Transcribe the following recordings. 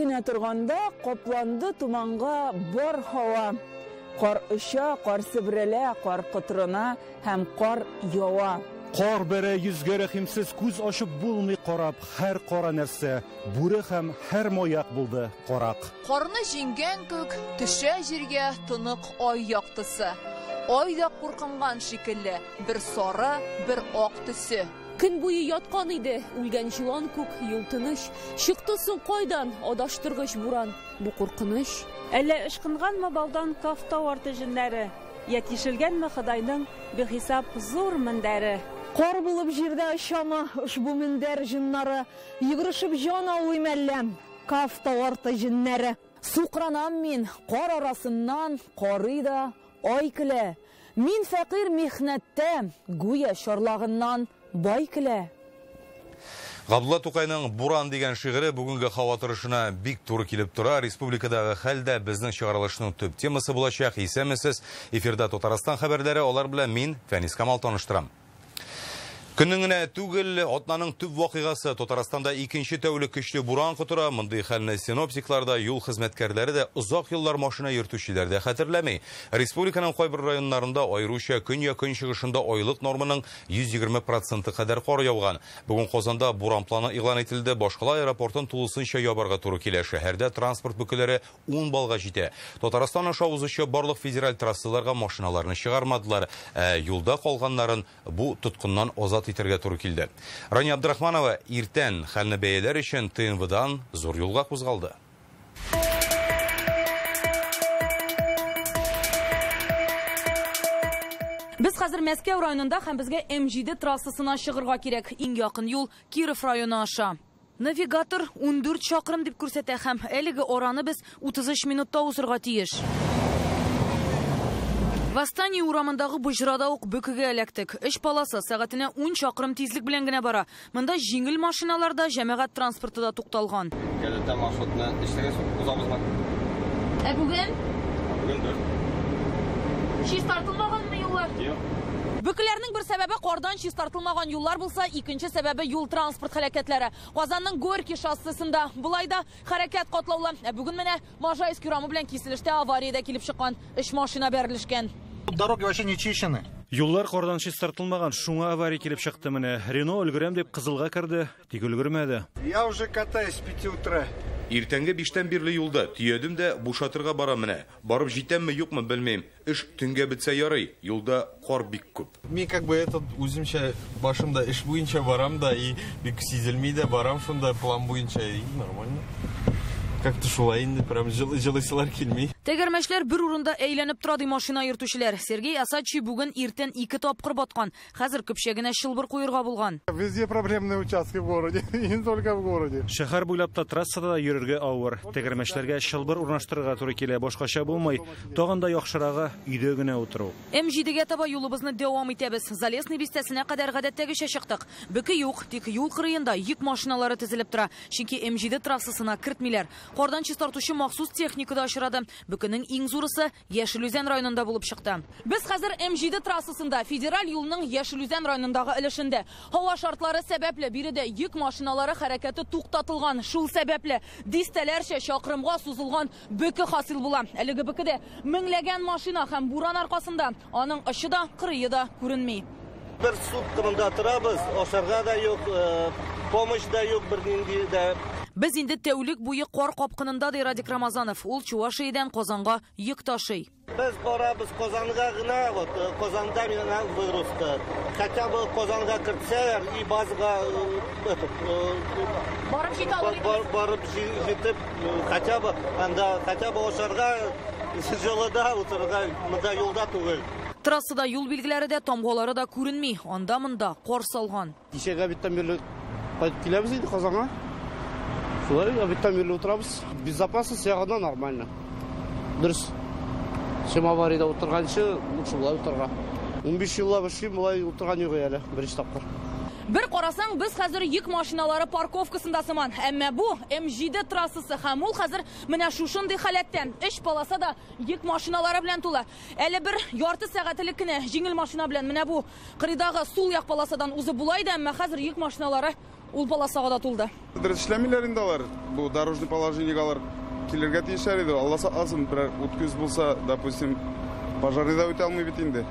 кенә торганда капланды томанга бар һава. Кар оча, кар себерелә, кар котырына һәм кар ява. Кар бәрә йөзгә рәхимсез, күз ачып булмый карап, һәр кара нәрсә, бүре һәм һәр маяк булды карак. Карны җиңгән күк, төшә җиргә тонык ай яктысы. Ай да куркынган шикелле, бер сары, бер ак төсе. Көн буе яткан иде, үлгән җылан күк, юл тыныч. Чыкты соң кайдан адаштыргыч буран? Бу куркыныч. Әллә ычкынганмы баудан Каф тау арты җеннәре, я тишелгәнме Ходайның бихисап зур мендәре? Кар булып җирдә очамы ошбу мендәр җыннары, йөгерешеп җан аулый мәллә Каф тау арты җеннәре? Сукранам мин, кар арасыннан карый да ай көлә. Мин фәкыйрь михнәттә, гүя чарлагыннан бай көлә. Габдулла Тукайның Буран дигән шигыре бүгенге һава торышына бик туры килеп тора. Республикадагы хәл дә безнең чыгарылышның төп темасы булачак. Исәнмесез. Эфирда Татарстан хәбәрләре, алар белән мин Фәнис Камал таныштырам. Көннең генә түгел, атнаның төп вакыйгасы Татарстанда икенче тәүлек көчле буран котыра. Мондый хәлне синоптиклар да, юл хезмәткәрләре дә, озак еллар машина йөртүчеләр дә хәтерләми. Республиканың кайбер районнарында, аеруча көньяк-көнчыгышында айлык норманың 120% кадәр кар яуган. Бүген Казанда буран планы игълан ителде. Башкала аэропортын тулысынча ябарга туры килә. Шәһәрдә транспорт бөкеләре 10 баллга җитә. Татарстан аша узучы барлык федераль трассаларга машиналарны чыгармадылар. Ә юлда калганнарын бу тоткыннан азат итәргә туры килде. Рания Абдрахманова иртән хәлне бәяләр өчен ТНВдан зур юлга кузгалды. Без хәзер Мәскәү районында һәм безгә М7 трассасына чыгырга кирәк. Иң якын юл Киров районы аша. Навигатор 14 чакрым дип күрсәтә һәм әлеге араны без 33 минутта узырга тиеш. Восстание урамындагы боҗрада ук бөкегә эләктек. Өч полоса сәгатенә 10 чакрым тизлек белән генә бара. Монда җиңел машиналар да, җәмәгать транспорты да тукталган. Гадәттә маршрутны эшләгән соң узабызмы? Ә бүген? Бүген 4. Чистартылмаганмы юллар? Юк. Бөкеләрнең бер сәбәбе кардан чистартылмаган юллар булса, икенче сәбәбе юл транспорт һәлакәтләре. Казанның Горький шоссесында болай да хәрәкәт катлаулы. Ә бүген менә Можайский урамы белән киселештә авариядә килеп чыккан өч машина бәрелешкән. Дороги вообще не чищены. Юллар кардан чистартылмаган, шуңа авария килеп чыкты менә. Рено өлгерәм дип кызылга керде, тик өлгермәде. Я уже катаюсь с 5 утра. Иртәнге 5-тән бирле юлда, төядем дә бушатырга барам менә. Барып җитәмме, юкмы белмим. Эш төнгә бетсә ярый, юлда кар бик күп. Мин как бы этот үземчә башымда эш буенча барам да и бик сизелми дә барам шунда план буенча и нормально. Как-то шулай инде, прям җылысылар килми. Тәгәрмәчләр бер урында әйләнеп тора ди машина йөртүчеләр. Сергей Асадчий бүген иртән 2 тапкыр баткан. Хәзер көпчәгенә чылбыр куерга булган. Везде проблемные участки в городе, и не только в городе. Шәһәр буйлап та трассада да йөрергә авыр. Тәгәрмәчләргә чылбыр урнаштырырга туры килә, башкача булмый. Тагын да яхшырагы өйдә генә утыру. М7-гә таба юлыбызны дәвам итәбез. Залесный бистәсенә кадәр гадәттәгечә чыктык. Бөке юк, тик юл кырыенда йөк машиналары тезелеп тора. Чөнки М7 трассасына кертмиләр. Кардан чистартучы махсус техника да очрады. Бөкенең иң зурысы Яшел Үзән районында булып чыкты. Без хәзер М7 трассасында, федераль юлның Яшел Үзән районындагы өлешендә. Һава шартлары сәбәпле биредә йөк машиналары хәрәкәте туктатылган. Шул сәбәпле дистәләрчә чакрымга сузылган бөке хасил була. Әлеге бөкедә меңләгән машина һәм буран аркасында аның очы да, кырые да күренми. Бер сутка монда торабыз, ашарга да юк, помощь да юк, бернинди дә. Без инде тәүлек буе кар капкынында, ди Радик Рамазанов. Ул Чувашиядән Казанга йөк ташый. Без барабыз Казанга гына, вот Казанда мина выгрузка. Хотя бы Казанга кертсәләр и базага, этот, барып җитә алыр идегез. Барып җитеп, хотя бы анда, хотя бы ашарга, җылыда утырырга, монда юлда түгел. Трассада юл билгеләре дә, тамгалары да күренми. Анда монда кар салган. Кичәге обедтан бирле кайтып киләбез инде Казанга. Шулай обедтан бирле утырабыз. Безопасность ягыннан нормально. Дөрес. Чем авариядә утырганчы, лучше болай утырырга. 15 еллап эшлим, болай утырган юк әле, беренче тапкыр. Бер карасаң, без хәзер йөк машиналары парковкасында сыман. Әмма бу М7 трассасы һәм ул хәзер менә шушындый халәттә. Өч полоса да йөк машиналары белән тулы. Әле бер ярты сәгать элек кенә җиңел машина белән менә бу кырыйдагы сул як полосадан узып була иде, әмма хәзер йөк машиналары Ул полосага да тулды. Дөрес эшләмиләр инде алар. Бу дорожный положениегә алар килергә тиешләр иде. Алла сакласын, берәр ут-күз булса, допустим, пожарный да үтә алмый бит инде.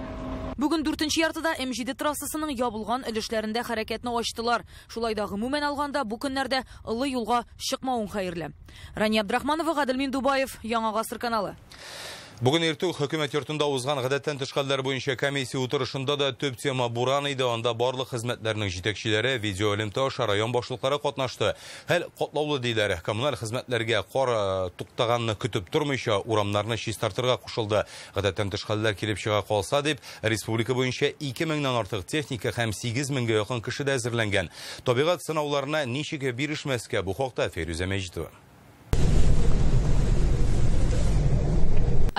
Бүген дүртенче яртыда М7 трассасының ябылган өлешләрендә хәрәкәтне ачтылар. Шулай да гомумән алганда бу көннәрдә олы юлга чыкмавың хәерле. Рания Абдрахманова, Гадел Миндубаев, Яңа Гасыр каналы. Бүген иртүк хөкүмәт йортында узган гадәттән тыш хәлләр буенча комиссия утырышында да төп тема буран иде. Анда барлык хезмәтләрнең җитәкчеләре, видеоэлемтә аша район башлыклары катнашты. Хәл катлаулы диләр. Коммуналь хезмәтләргә кар туктаганны көтеп тормыйча урамнарны чистартырга кушылды. Гадәттән тыш хәлләр килеп чыга калса дип, республика буенча 2000-нән артык техника һәм 8000-гә якын кеше дә әзерләнгән. Табигать сынауларына ничек бирешмәскә, бу хакта Фирүзә Мәҗитова.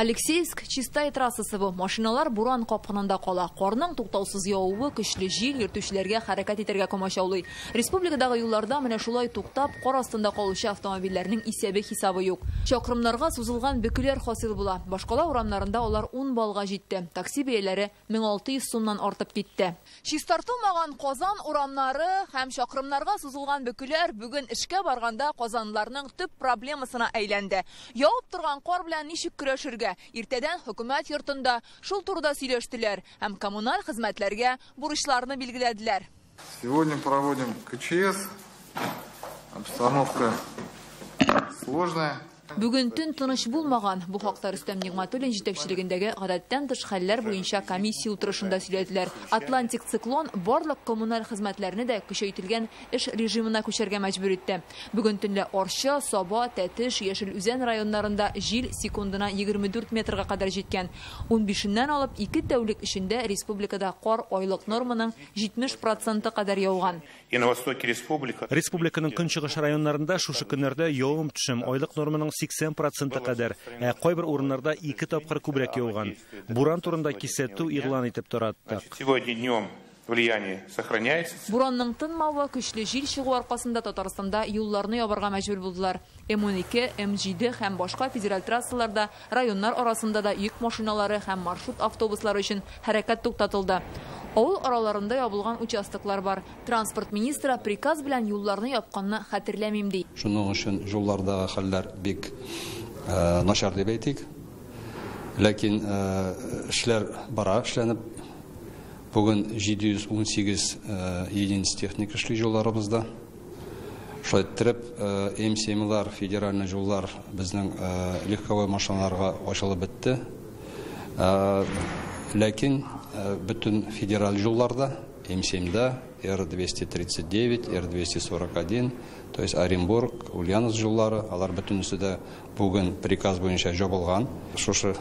Алексеевск Чистай трассасы бу. Машиналар буран капкынында кала. Карның туктаусыз явуы көчле җил йөртүчеләргә хәрәкәт итәргә комачаулый. Республикадагы юлларда менә шулай туктап, кар астында калучы автомобильләрнең исәбе хисабы юк. Чакрымнарга сузылган бөкеләр хасил була. Башкала урамнарында алар 10 баллга җитте. Такси бәяләре 1600 сумнан артып китте. Чистартылмаган Казан урамнары һәм чакрымнарга сузылган бөкеләр бүген эшкә барганда казанлыларның төп проблемасына әйләнде. Явып торган кар белән ничек көрәшергә? Иртәдән хөкүмәт йортында шул турыда сөйләштеләр һәм коммуналь хезмәтләргә бурычларны билгеләделәр. Сегодня проводим КЧС. Обстановка сложная. Бүген төн тыныч булмаган. Бу хакта Рөстәм Нигъмәтуллин җитәкчелегендәге гадәттән тыш хәлләр буенча комиссия утырышында сөйләделәр. Атлантик циклон барлык коммуналь хезмәтләрне дә көчәйтелгән эш режимына күчәргә мәҗбүр итте. Бүген төнлә Арча, Саба, Тәтеш, Яшел Үзән районнарында җил секундына 24 метрга кадәр җиткән. 15-ннән алып 2 тәүлек эчендә республикада кар айлык норманың 70% кадәр яуган. Республиканың көнчыгыш районнарында шушы көннәрдә явым-төшем айлык норманың 80% кадәр, ә кайбер урыннарда 2 тапкыр күбрәк яуган. Буран турында кисәтү игълан итеп тараттык. Сегодня днем влияние сохраняется. Буранның тынмавы, көчле җил чыгу аркасында Татарстанда юлларны ябарга мәҗбүр булдылар. М12, М7 һәм башка федераль трассаларда районнар арасында да йөк машиналары һәм маршрут автобуслары өчен хәрәкәт туктатылды. Авыл араларында ябылган участоклар бар. Транспорт министры приказ белән юлларны япканны хәтерләмим ди. Шуның өчен юллардагы хәлләр бик начар дип әйтик. Ләкин эшләр бара, эшләнеп. Бүген 718 единиц техника эшли юлларыбызда. Шулай иттереп, М7-лар, федеральный юллар безнең легковой машиналарга ачылып бетте. Ләкин бөтен федераль юлларда, М7-да, Р-239, Р-241, то есть Оренбург, Ульяновск юллары, алар бөтенесе дә бүген приказ буенча ябылган. Шушы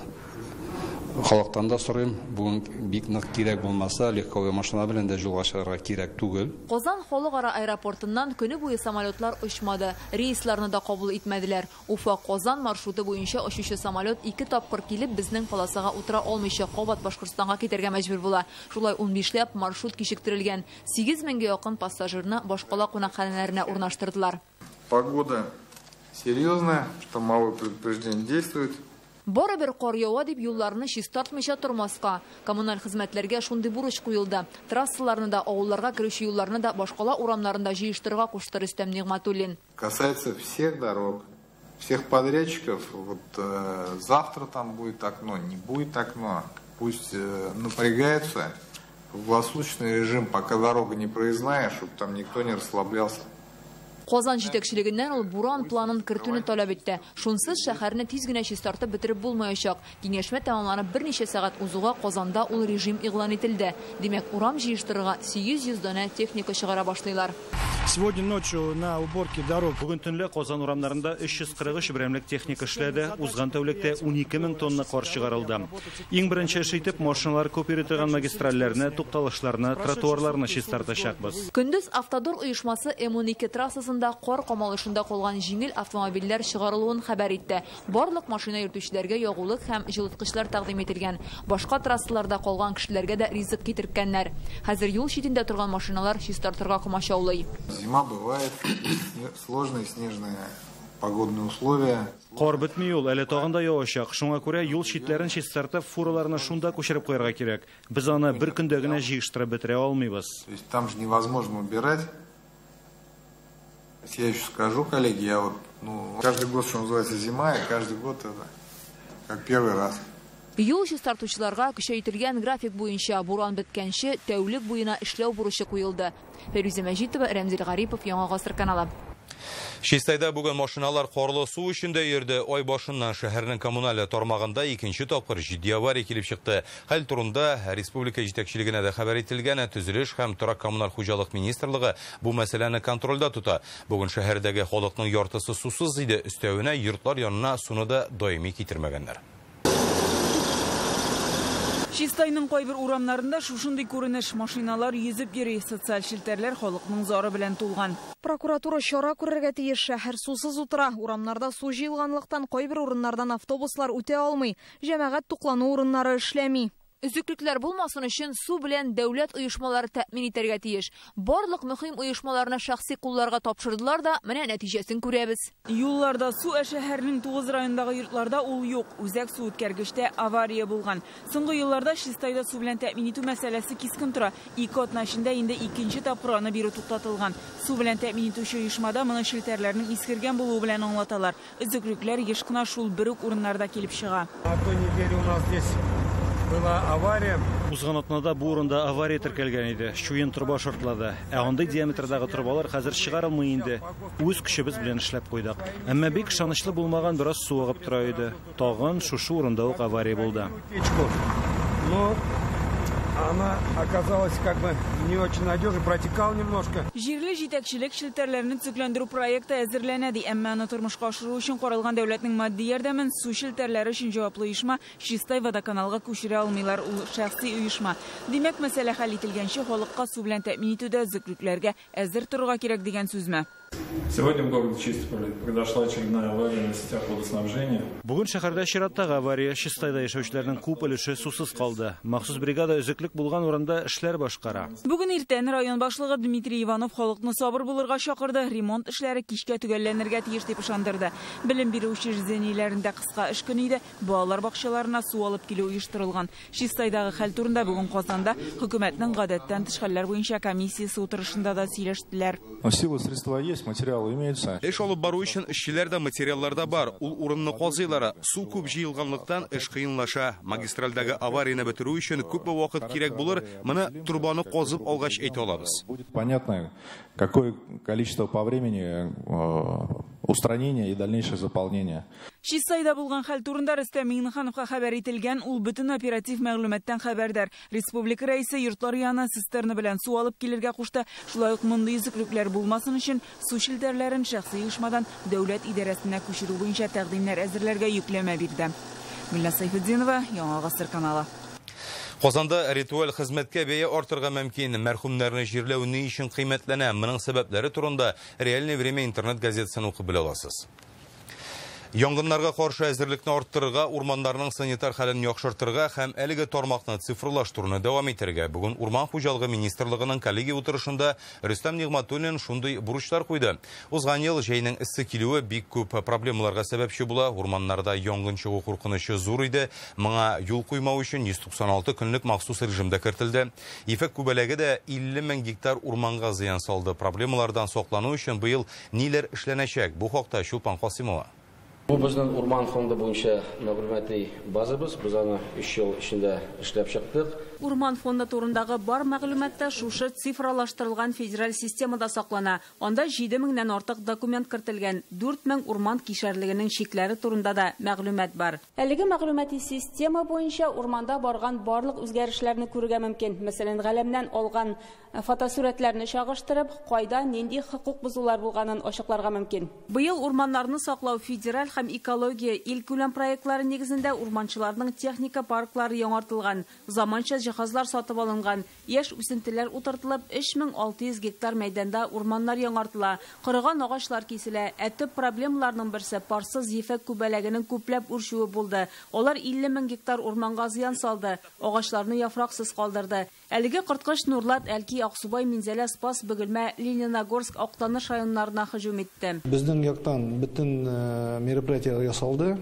халыктан да сорыйм, бүген бик нык кирәк булмаса, легковой машина белән дә юлга чыгарга кирәк түгел. Казан халыкара аэропортыннан көне буе самолетлар очмады, рейсларны да кабул итмәделәр. Уфа-Казан маршруты буенча очучы самолет 2 тапкыр килеп, безнең полосага утыра алмыйча кабат Башкортстанга китәргә мәҗбүр була. Шулай 15ләп маршрут кичектерелгән. 8000гә якын пассажирны башкала кунакханәләренә урнаштырдылар. Погода серьезная, штормовое предупреждение действует. Барыбер кар ява дип юлларны чистартмыйча тормаска. Коммуналь хезмәтләргә шундый бурыч куелды. Трассаларны да, авылларга керүче юлларны да башкала урамнарында җыештырырга кушты Рөстәм Нигъмәтуллин. Касается всех дорог, всех подрядчиков. Вот завтра там будет окно, не будет окно. Пусть напрягаются. Круглосуточный режим, пока дорога не проездная, чтобы там никто не расслаблялся. Казан җитәкчелегеннән ул буран планын кертүне таләп итте. Шунсыз шәһәрне тиз генә чистартып бетереп булмаячак. Киңәшмә тәмамланып берничә сәгать узуга Казанда ул режим игълан ителде. Димәк, урам җыештырырга 800 данә техника чыгара башлыйлар. Сегодня ночью на уборке дорог. Бүген төнлә Казан урамнарында 343 берәмлек техника эшләде. Узган тәүлектә 12 мең тонна кар чыгарылды. Иң беренче эш итеп машиналар күп йөри торган магистральләрне, тукталышларны, тротуарларны чистартачакбыз. Көндез Автодор оешмасы М12 трассасында кар камалышында калган җиңел автомобильләр чыгарылуын хәбәр итте. Барлык машина йөртүчеләргә ягулык һәм җылыткычлар тәкъдим ителгән. Башка трассаларда калган кешеләргә дә ризык китерткәннәр. Хәзер юл читендә торган машиналар чистартырга комачаулый. Зима бывает, сложные снежные погодные условия. Кар бетми ул, әле тагын да явачак. Шуңа күрә юл читләрен чистартып, фураларны шунда күчереп куярга кирәк. Без аны бер көндә генә җыештырып бетерә алмыйбыз. То есть там же невозможно убирать. Я еще скажу, коллеги, я вот, ну, каждый год, что называется, зима, и каждый год это как первый раз. Юл чистартучыларга көчәйтелгән график буенча буран беткәнче тәүлек буена эшләү бурычы куелды. Фәрүзә Мәҗитова, Рәмзил Гарипов, Яңа Гасыр каналы. Чистайда бүген машиналар карлы су эчендә йөрде. Ай башыннан шәһәрнең коммуналь тармагында икенче тапкыр җитди авария килеп чыкты. Хәл турында республика җитәкчелегенә дә хәбәр ителгән. Төзелеш һәм торак коммуналь хуҗалык министрлыгы бу мәсьәләне контрольдә тота. Бүген шәһәрдәге халыкның яртысы сусыз иде. Өстәвенә йортлар янына суны да даими китермәгәннәр. Чистайның кайбер урамнарында шушындый күренеш: машиналар йөзеп йөри, социаль челтәрләр халыкның зары белән тулган. Прокуратура чара күрергә тиеш, шәһәр сусыз утыра. Урамнарда су җыелганлыктан кайбер урыннардан автобуслар үтә алмый. Җәмәгать туклану урыннары эшләми. Өзеклекләр булмасын өчен су белән дәүләт оешмалары тәэмин итәргә тиеш. Барлык мөһим оешмаларны шәхси кулларга тапшырдылар да, менә нәтиҗәсен күрәбез. Юлларда су, ә шәһәрнең 9 районындагы йортларда ул юк. Үзәк су үткәргечтә авария булган. Соңгы елларда Чистайда су белән тәэмин итү мәсьәләсе кискен тора. 2 атна эчендә инде икенче тапкыр аны бирү туктатылган. Су белән тәэмин итүче оешмада моны челтәрләрнең искергән булуы белән аңлаталар. Өзеклекләр еш кына шул бер үк урыннарда килеп чыга. На той неделе у нас здесь была авария. Узган атнада бу урында авария теркәлгән иде. Чуен торба шартлады. Ә андый диаметрдагы торбалар хәзер чыгарылмый инде. Үз көчебез белән эшләп куйдык. Әмма бик ышанычлы булмаган бераз су агып тора иде. Тагын шушы урында ук авария булды. Но она оказалась как бы не очень надежной, протекал немножко. Җирле җитәкчелек челтәрләрне төзекләндерү проекты әзерләнә ди, әмма аны тормышка ашыру өчен каралган дәүләтнең матди ярдәмен су челтәрләре өчен җаваплы оешма Чистай водоканалга күчерә алмыйлар, ул шәхси оешма. Димәк, мәсьәлә хәл ителгәнче халыкка су белән тәэмин итүдә өзеклекләргә әзер торырга кирәк дигән сүзме? Сегодня в городе Чистополе произошла очередная авария на сетях водоснабжения. Бүген шәһәрдә чираттагы авария. Чистайда яшәүчеләрнең күп өлеше сусыз калды. Махсус бригада өзеклек булган урында эшләр башкара. Бүген иртән район башлыгы Дмитрий Иванов халыкны сабыр булырга чакырды. Ремонт эшләре кичкә төгәлләнергә тиеш дип ышандырды. Белем бирү учреждениеләрендә кыска эш көне иде. Балалар бакчаларына су алып килү оештырылган. Чистайдагы хәл турында бүген Казанда хөкүмәтнең гадәттән тыш хәлләр буенча комиссиясе утырышында да сөйләштеләр. Силы, средства есть, материалы имеются. Эш алып бару өчен эшчеләр дә, материаллар да бар. Ул урынны казыйлар. Су күп җыелганлыктан эш кыенлаша. Магистральдәге аварияне бетерү өчен күпме вакыт кирәк булыр, моны торбаны казып алгач әйтә алабыз. Будет понятно, какое количество по времени устранения и дальнейшее заполнение. Чистайда булган хәл турында Рөстәм Миңнехановка хәбәр ителгән, ул бөтен оператив мәгълүматтан хәбәрдар. Республика рәисе йортлар янына цистерна белән су алып килергә кушты. Шулай ук мондый өзеклекләр булмасын өчен су челтәрләрен шәхси оешмадан дәүләт идарәсенә күчерү буенча тәкъдимнәр әзерләргә йөкләмә бирде. Гөлназ Сайфетдинова, Яңа Гасыр каналы. Казанда ритуаль хезмәткә бәя артырга мөмкин. Мәрхүмнәрне җирләү ни өчен кыйммәтләнә? Моның сәбәпләре турында Реальное время интернет газетасын укып белә аласыз. Янгыннарга каршы әзерлекне арттырырга, урманнарның санитар хәлен яхшыртырга һәм әлеге тармакны цифрлаштыруны дәвам итәргә. Бүген Урман хуҗалыгы министрлыгының коллегия утырышында Рөстәм Нигъмәтуллин шундый бурычлар куйды. Узган ел җәйнең эссе килүе бик күп проблемаларга сәбәпче була. Урманнарда янгын чыгу куркынычы зур иде. Моңа юл куймау өчен 196 көнлек махсус режимда кертелде. Ефәк күбәләге дә 50 мең гектар урманга зыян салды. Проблемалардан саклану өчен быел ниләр эшләнәчәк? Бу хакта Чулпан Касимова. Бу безнең урман фонды буенча мәгълүмати базабыз. Без аны 3 ел эчендә эшләп чыктык. Урман фонды турындагы бар мәгълүмат та шушы цифралаштырылган федераль системада саклана. Анда 7000-нән артык документ кертелгән. 4000 урман кишәрлегенең чикләре турында да мәгълүмат бар. Әлеге мәгълүмати система буенча урманда барган барлык үзгәрешләрне күрергә мөмкин. Мәсәлән, галәмнән алган фотосурәтләрне чагыштырып, кайда нинди хокук бозулар булганын ачыкларга мөмкин. Быел урманнарны саклау федераль һәм экология илкүләм проектлары нигезендә урманчыларның техника парклары яңартылган, заманча җиһазлар сатып алынган, яшь үсентеләр утыртылып, 3600 гектар мәйданда урманнар яңартыла, корыган агачлар киселә. Ә төп проблемаларның берсе парсыз ефәк күбәләгенең күпләп үрчүе булды. Алар 50 мең гектар урманга зыян салды, агачларны яфраксыз калдырды. Әлеге корткыч Нурлат, Әлки, Аксубай, Минзәлә, Спас, Бөгелмә, Лениногорск, Актаныш районнарына һөҗүм итте. Безнең яктан бөтен мероприятиеләр ясалды.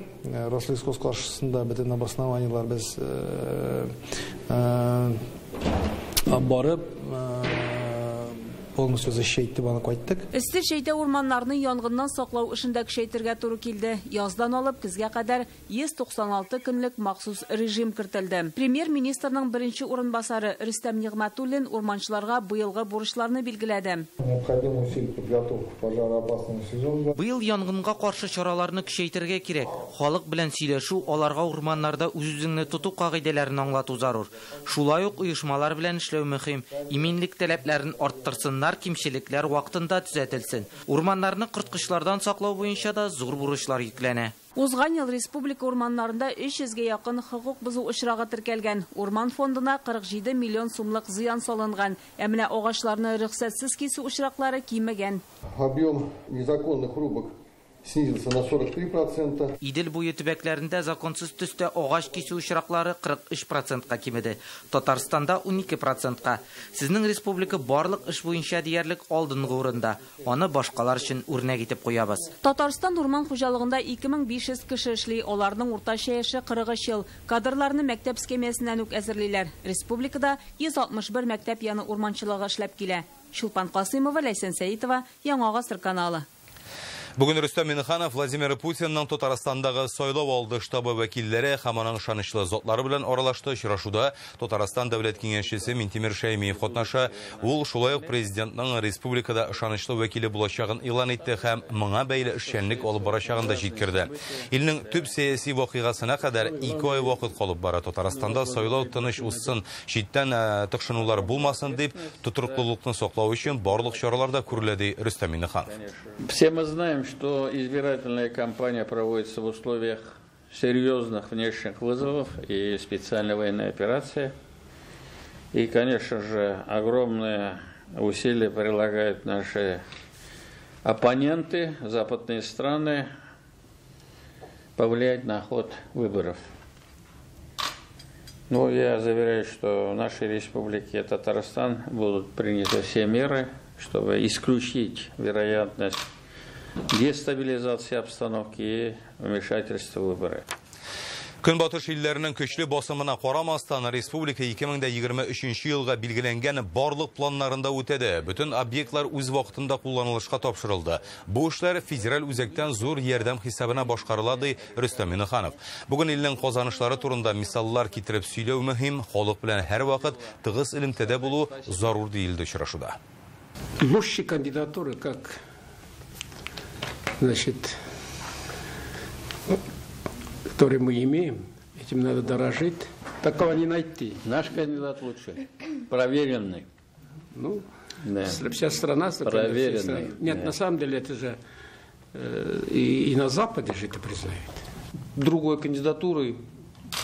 Рослесхоз каршысында бөтен обоснованиелар без барып Полностью защищать итеп аны кайттык. Эссе җәйдә урманнарны янгыннан саклау эшен дә көчәйтергә туры килде. Яздан алып көзгә кадәр 196 көнлек махсус режим кертелде. Премьер-министрның беренче урынбасары Рөстәм Нигъмәтуллин урманчыларга быелгы бурычларны билгеләде. Необходимо усилить подготовку к пожароопасному сезону. Быел янгынга каршы чараларны көчәйтергә кирәк. Халык белән сөйләшү, аларга урманнарда үз-үзеңне тоту кагыйдәләрен аңлату зарур. Шулай ук оешмалар белән эшләү мөһим. Иминлек таләпләрен арттырсыннар, кимчелекләр вакытында төзәтелсен. Урманнарны корткычлардан саклау буенча да зур бурычлар йөкләнә. Узган ел республика урманнарында 300гә якын хокук бозу очрагы теркәлгән. Урман фондына 47 миллион сумлык зыян салынган. Ә менә агачларны рөхсәтсез кисү очраклары кимегән. Объем незаконных рубок снизился на 43%. Идел буе төбәкләрендә законсыз төстә агач кисү очраклары 43%-ка кимеде. Татарстанда 12%-ка. Сезнең республика барлык эш буенча диярлек алдынгы урында. Аны башкалар өчен үрнәк итеп куябыз. Татарстан урман хуҗалыгында 2500 кеше эшли. Аларның уртача яше 43 ел. Кадрларны мәктәп эскәмиясеннән үк әзерлиләр. Республикада 161 мәктәп яны урманчылыгы эшләп килә. Чулпан Касыймова, Ләйсән Сәитова, Яңа Гасыр каналы. Бүген Рөстәм Миңнеханов Владимир Путинның Татарстандагы сайлау алды штабы вәкилләре һәм аның ышанычлы затлары белән аралашты. Очрашуда Татарстан дәүләт киңәшчесе Минтимер Шәймиев катнаша. Ул шулай ук президентның республикада ышанычлы вәкиле булачагын игълан итте һәм моңа бәйле эшчәнлек алып барачагын да җиткерде. Илнең төп сәяси вакыйгасына кадәр 2 ай вакыт калып бара. Татарстанда сайлау тыныч узсын, читтән тыкшынулар булмасын дип, тотрыклылыкны саклау өчен барлык чаралар да күрелә, ди Рөстәм Миңнеханов. Все мы знаем, что избирательная кампания проводится в условиях серьезных внешних вызовов и специальной военной операции. И, конечно же, огромные усилия прилагают наши оппоненты, западные страны, повлиять на ход выборов. Но я заверяю, что в нашей республике Татарстан будут приняты все меры, чтобы исключить вероятность дестабилизации обстановки и вмешательства в выборы. Көнбатыш илләренең көчле басымына карамастан, республика 2023 елга билгеләнгән барлык планнарында үтәде. Бөтен объектлар үз вакытында кулланылышка тапшырылды. Бу эшләр федераль үзәктән зур ярдәм хисабына башкарыла, ди Рөстәм Миңнеханов. Бүген илнең казанышлары турында мисаллар китереп сөйләү мөһим, халык белән һәрвакыт тыгыз элемтәдә булу зарур диелде очрашуда. Лучшие кандидатуры, как, значит, который мы имеем, этим надо дорожить. Такого не найти. Наш кандидат лучше, проверенный. Ну, да. Вся страна проверенный. Нет, да. На самом деле это же и на Западе же это признают. Другой кандидатуры,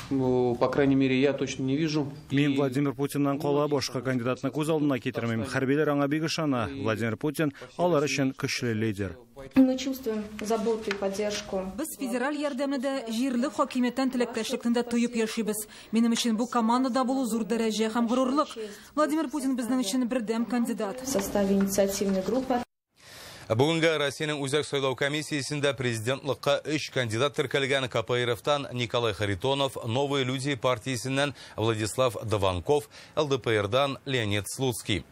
по крайней мере, я точно не вижу. Мин Владимир Путиннан кала башка кандидатны күз алдына китермим. Хәрбиләр аңа бик ышана. Владимир Путин алар өчен көчле лидер. Мы чувствуем заботу и поддержку. Без федераль ярдәмне дә, җирле хакимияттән теләктәшлекне дә тоеп яшибез. Минем өчен бу командада булу зур дәрәҗә һәм горурлык. Владимир Путин безнең өчен бердәм кандидат. В составе инициативной группы. Бүгенге Россиянең Үзәк сайлау комиссиясендә президентлыкка 3 кандидат теркәлгән: КПРФтан Николай Харитонов, Новые люди партиясеннән Владислав Дованков, ЛДПРдан Леонид Слуцкий.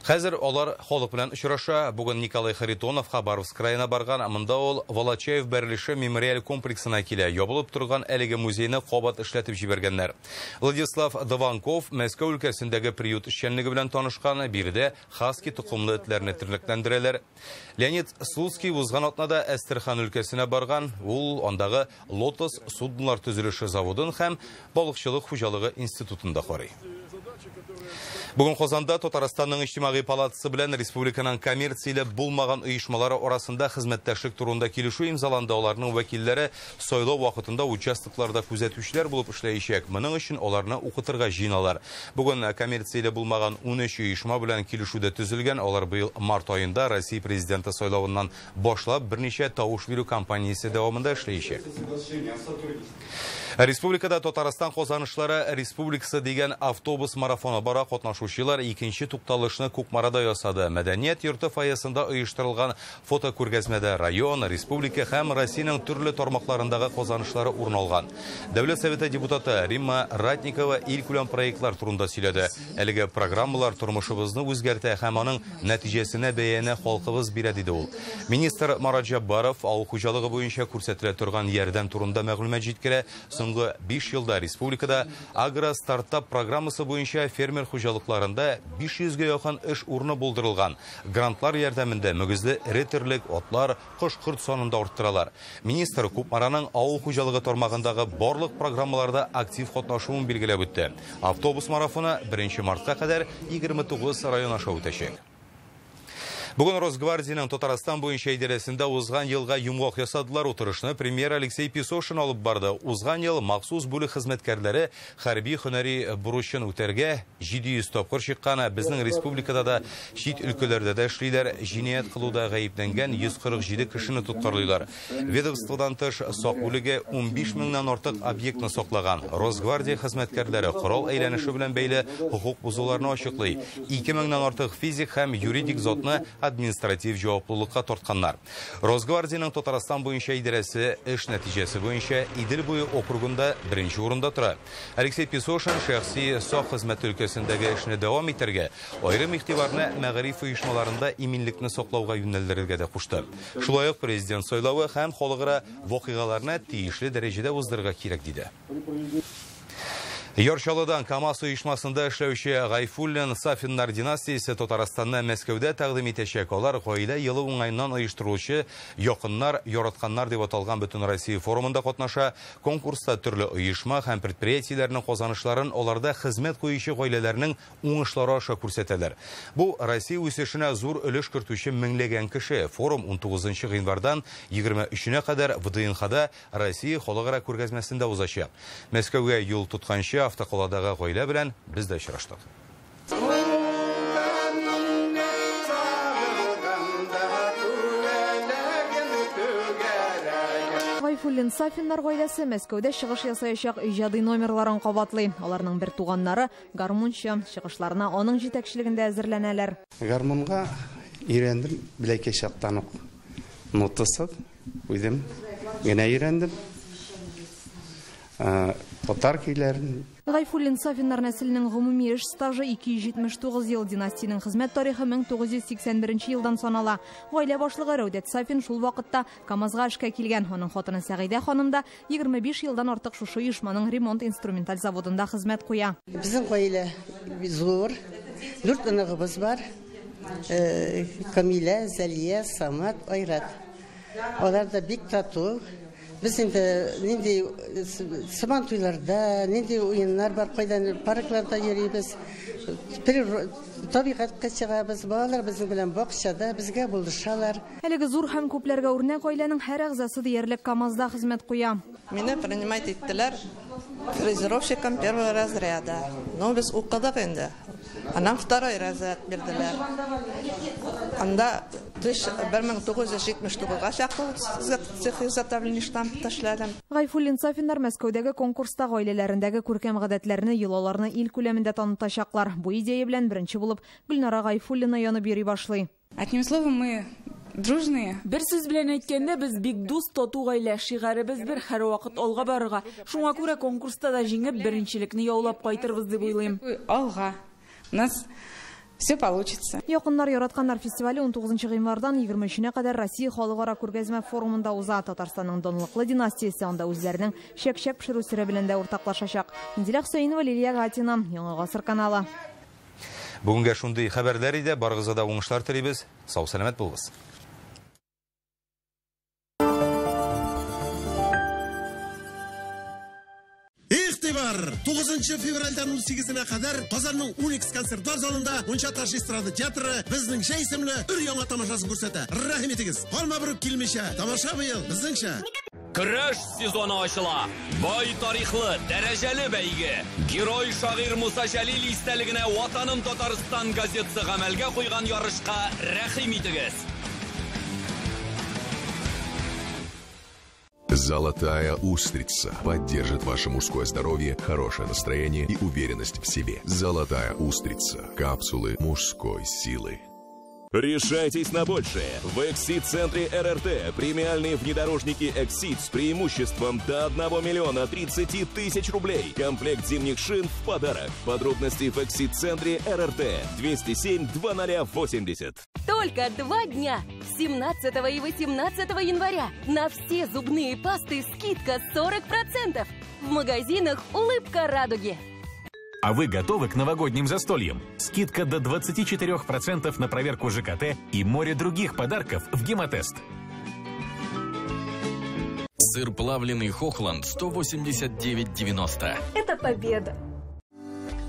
Хәзер алар халык белән очраша. Бүген Николай Харитонов Хабаровск краена барган. Монда ул Волочаев бәрелеше мемориаль комплексына килә. Ябылып торган әлеге музейны кабат эшләтеп җибәргәннәр. Владислав Дованков Мәскәү өлкәсендәге приют эшчәнлеге белән танышкан. Биредә хаски токымлы этләрне терлекләндерәләр. Леонид Слуцкий узган атнада Әстерхан өлкәсенә барган. Ул андагы Лотос суднолар төзелеше заводын һәм балыкчылык хуҗалыгы институтында карый. Бүген Казанда Татарстанның иҗтимагый палатасы белән республиканың коммерцияле булмаган оешмалары арасында хезмәттәшлек турында килешү имзаланды. Аларның вәкилләре сайлау вакытында участокларда күзәтүчеләр булып эшләячәк. Моның өчен аларны укытырга җыеналар. Бүген коммерцияле булмаган 13 оешма белән килешүдә төзелгән. Алар быел март аенда Россия президенты сайлавыннан башлап берничә тавыш бирү кампаниясе дәвамында эшләячәк. Республикада Татарстан казанышлары республикасы дигән автобус марафоны бара. ташучылар икенче тукталышны Кукмарада ясады. Мәдәният йорты фойесында оештырылган фотокүргәзмәдә район, республика һәм Россиянең төрле тармакларындагы казанышлары урын алган. Дәүләт Советы депутаты Римма Ратникова илкүләм проектлар турында сөйләде. Әлеге программалар тормышыбызны үзгәртә һәм аның нәтиҗәсенә бәяне халкыбыз бирә, диде ул. Министр Марат Җаббаров авыл хуҗалыгы буенча күрсәтелә торган ярдәм турында мәгълүмат җиткерә. Соңгы 5 елда республикада агро-стартап программасы буенча фермер хуҗалыкларында 500гә якын эш урыны булдырылган. Грантлар ярдәмендә мөгезле эре терлек, атлар, кош-корт санын да арттыралар. Министр Кукмараның авыл хуҗалыгы тармагындагы барлык программаларда актив катнашуын билгеләп үтте. Автобус марафоны 1 мартка кадәр 29 район аша үтәчәк. Бүген Росгвардиянең Татарстан буенча идарәсендә узган елга йомгак ясадылар. Утырышны премьер Алексей Песошин алып барды. Узган ел махсус бүлек хезмәткәрләре хәрби һөнәри бурычын үтәргә 700 тапкыр чыккан. Безнең республикада да, чит өлкәләрдә дә эшлиләр. Җинаять кылуда гаепләнгән 147 кешене тоткарлыйлар. Ведомстводан тыш сак бүлеге 15 меңнән артык объектны саклаган. Росгвардия хезмәткәрләре корал әйләнеше белән бәйле хокук бозуларны ачыклый. 2 меңнән артык физик һәм юридик затны административ җаваплылыкка тартканнар. Росгвардиянең Татарстан буенча идарәсе эш нәтиҗәсе буенча Идел буе округында беренче урында тора. Алексей Песошин шәхси сак хезмәте өлкәсендәге эшне дәвам итәргә, аерым игътибарны мәгариф оешмаларында иминлекне саклауга юнәлдерергә дә кушты. Шулай ук президент сайлавы һәм халыкара вакыйгаларны тиешле дәрәҗәдә уздырырга кирәк, диде. Яр Чаллыдан КАМАЗ оешмасында эшләүче Гайфуллин Сафиннар династиясе Татарстанны Мәскәүдә тәкъдим итәчәк. Алар гаилә елы уңаеннан оештырылучы Якыннар, яратканнар дип аталган Бөтенроссия форумында катнаша. Конкурста төрле оешма һәм предприятиеләрнең казанышларын аларда хезмәт куючы гаиләләрнең уңышлары аша күрсәтәләр. Бу Россия үсешенә зур өлеш кертүче меңләгән кеше. Форум 19 гыйнвардан 23-нә кадәр ВДНХда Россия халыкара күргәзмәсендә узачак. Мәскәүгә юл тотканчы автокаладагы гаилә белән без дә очраштык. Гайфуллин Сафиннар гаиләсе Мәскәүдә чыгыш ясаячак иҗади номерларын кабатлый. Аларның бер туганнары гармунчы. Чыгышларына аның җитәкчелегендә әзерләнәләр. Гармунга өйрәндем бәләкәй чактан ук. Нотасы үзем генә өйрәндем. Татар көйләрен. Гайфуллин Сафиннар нәселенең гомуми эш стажы 279 ел. Династиянең хезмәт тарихы 1981 елдан санала. Гаилә башлыгы Рәүдәт Сафин шул вакытта КАМАЗга эшкә килгән. Аның хатыны Сәгыйдә ханым да 25 елдан артык шушы оешманың ремонт инструменталь заводында хезмәт куя. Безнең гаилә зур, 4 оныгыбыз бар. Камилә, Зәлия, Самат, Айрат. Алар да бик тату. Без инде нинди сабан туйларда, нинди уеннар бар, кайдан паркларда йөрибез. Табигатькә чыгабыз, балалар безнең белән бакчада, безгә булышалар. Әлеге зур һәм күпләргә үрнәк гаиләнең һәр әгъзасы диярлек КАМАЗда хезмәт куя. Мине принимать иттеләр фрезеровщиком первого разряда. Но без укыдык инде. Аннан второй разряд бирделәр. Анда 1979-га чаклы цех изготовления штампта эшләдем. Гайфуллин Сафиннар Мәскәүдәге конкурста гаиләләрендәге күркәм гадәтләрне, йолаларны ил күләмендә танытачаклар. Бу идея белән беренче булып Гөлнара Гайфуллина янып йөри башлый. Одним словом, мы дружные. Бер сүз белән әйткәндә, без бик дус, тату гаилә, шигаребез бер, һәрвакыт алга барырга. Шуңа күрә конкурста да җиңеп, беренчелекне яулап кайтырбыз дип уйлыйм. Алга. У нас все получится. Якыннар яратканнар фестивале 19 гыйнвардан 23-нә кадәр Россия халыкара күргәзмә форумында уза. Татарстанның данлыклы династиясе анда үзләренең чәк-чәк пешерү сере белән дә уртаклашачак. Инзилә Хөсәенова, Лилия Гатина, Яңа Гасыр каналы. Бүгенгә шундый хәбәрләр иде. Барыгызга да уңышлар телибез. Сау сәламәт булыгыз. Игътибар! 9 февральдән 18-нә кадәр Казанның Уникс концертлар залында Мунча ташы эстрада театры безнең җәй исемле өр-яңа тамашасын күрсәтә. Рәхим итегез. Калма берүк килмичә. Тамаша быел безнеңчә. Көрәш сезоны ачыла. Бай тарихлы, дәрәҗәле бәйге. Герой шагыйрь Муса Җәлил истәлегенә Ватаным Татарстан газетасы гамәлгә куйган ярышка рәхим итегез. Золотая устрица поддержит ваше мужское здоровье, хорошее настроение и уверенность в себе. Золотая устрица. Капсулы мужской силы. Решайтесь на большее. В Эксид-центре РРТ премиальные внедорожники Эксид с преимуществом до 1 миллиона 30 тысяч рублей. Комплект зимних шин в подарок. Подробности в Эксид-центре РРТ 207 2080. Только 2 дня, 17 и 18 января, на все зубные пасты скидка 40%. В магазинах «Улыбка радуги». А вы готовы к новогодним застольям? Скидка до 24% на проверку ЖКТ и море других подарков в Гемотест. Сыр плавленый Хохланд 189,90. Это победа.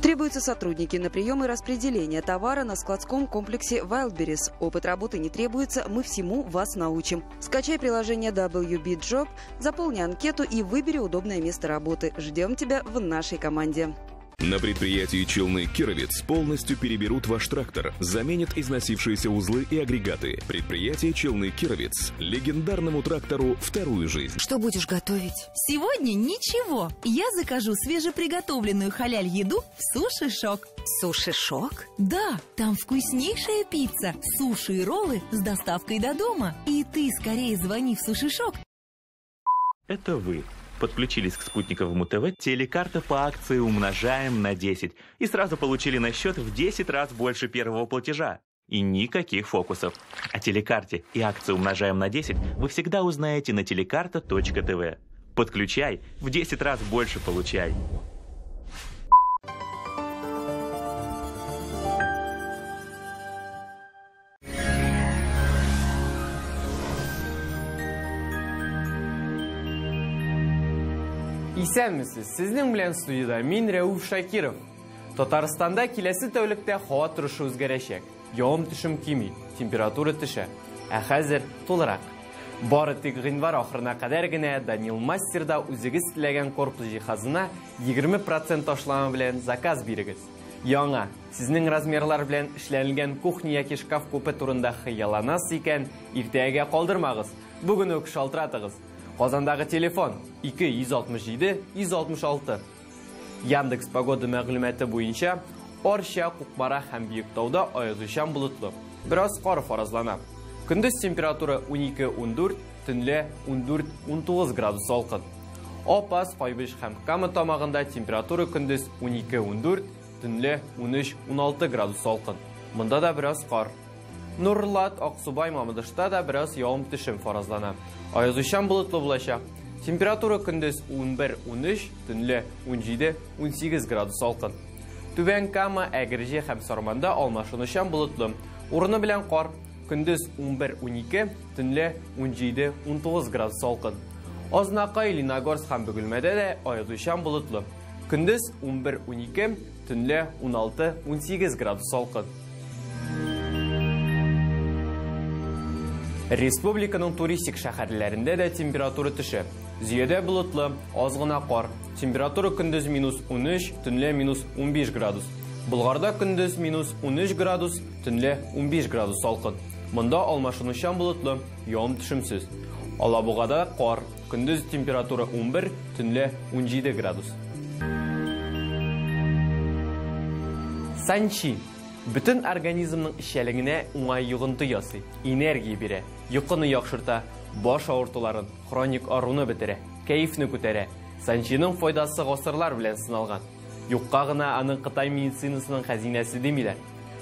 Требуются сотрудники на прием и распределение товара на складском комплексе Wildberries. Опыт работы не требуется, мы всему вас научим. Скачай приложение WB Job, заполни анкету и выбери удобное место работы. Ждем тебя в нашей команде. На предприятии «Челны Кировец» полностью переберут ваш трактор, заменят износившиеся узлы и агрегаты. Предприятие «Челны Кировец» легендарному трактору вторую жизнь. Что будешь готовить? Сегодня ничего. Я закажу свежеприготовленную халяль-еду в Суши-Шок. Суши-Шок? Да, там вкуснейшая пицца, суши и роллы с доставкой до дома. И ты скорее звони в Суши-Шок. Это вы подключились к спутниковому ТВ, телекарта по акции умножаем на 10 и сразу получили на счет в 10 раз больше первого платежа. И никаких фокусов. О телекарте и акции умножаем на 10 вы всегда узнаете на телекарта.тв. Подключай, в 10 раз больше получай. Исәнмесез, сезнең белән студияда мин Рәүф Шакиров. Татарстанда киләсе тәүлектә һава торышы үзгәрәчәк. Явым-төшем кими, температура төшә. Ә хәзер тулырак. Бары тик гыйнвар ахырына кадәр генә Данил Мастерда үзегез теләгән корпус җиһазына 20% ташлама белән заказ бирегез. Яңа, сезнең размерлар белән эшләнелгән кухня яки шкаф купе турында хыялланасыз икән, иртәгә калдырмагыз. Бүген үк шалтыратыгыз. Казандагы телефон 267 166. Яндекс погода мәгълүматы буенча Арча, Кукмара һәм Биектауда аязучан болытлы. Бераз кар фаразлана. Көндез температура 12-14, төнлә 14-19 градус салкын. Апас, Кайбыч һәм Кама тамагында температура көндез 12-14, төнлә 13-16 градус салкын. Монда да бераз кар. Нурлат, Аксубай, Мамадышта да бераз явым-төшем фаразлана. Аязучан болытлы булачак. Температура көндез 11-13, төнлә 17-18 градус салкын. Түбән Кама, Әгерҗе һәм Сарманда алмашынучан болытлы. Урыны белән кар. Көндез 11-12, төнлә 17-19 градус салкын. Азнакай, Лениногорск һәм Бөгелмәдә дә аязучан болытлы. Көндез 11-12, төнлә 16-18 градус салкын. Республиканың туристик шәһәрләрендә дә температура төшә. Зөядә болытлы, аз гына кар. Температура көндез -13, төнлә -15 градус. Болгарда көндез -13 градус, төнлә 15 градус салкын. Монда алмашынучан болытлы, явым-төшемсез. Алабугада кар. Көндез температура 11, төнлә 17 градус. Санчи. Бөтен организмның эшчәлегенә уңай йогынты ясый, энергия бирә, йокыны яхшырта, баш авыртуларын, хроник аруны бетерә, кәефне күтәрә. Санчиның файдасы гасырлар белән сыналган. Юкка гына аны Кытай медицинасының хәзинәсе димиләр.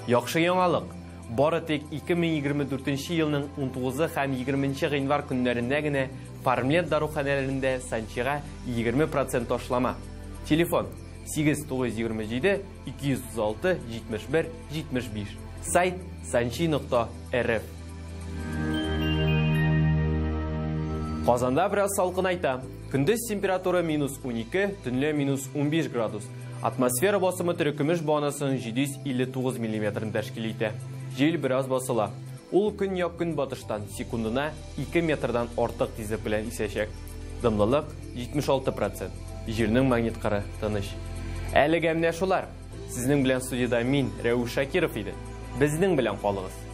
Яхшы яңалык. Бары тик 2024 елның 19 һәм 20 гыйнвар көннәрендә генә Фармлет даруханәләрендә Санчига 20% ташлама. Телефон 8927 236 71 75. Сайт sanchi.rf. Казанда бераз салкынайта. Көндез температура -12, төнлә -15 градус. Атмосфера басымы терекөмеш баганасының 759 миллиметрын тәшкил итә. Җил бераз басыла. Ул көньяк-көнбатыштан секундына 2 метрдан артык тизлек белән исәчәк. Дымлылык 76%. Җирнең магнит кыры тыныч. Әлегә менә шулар. Сезнең белән студияда мин, Рәүф Шакиров иде. Безнең белән калыгыз.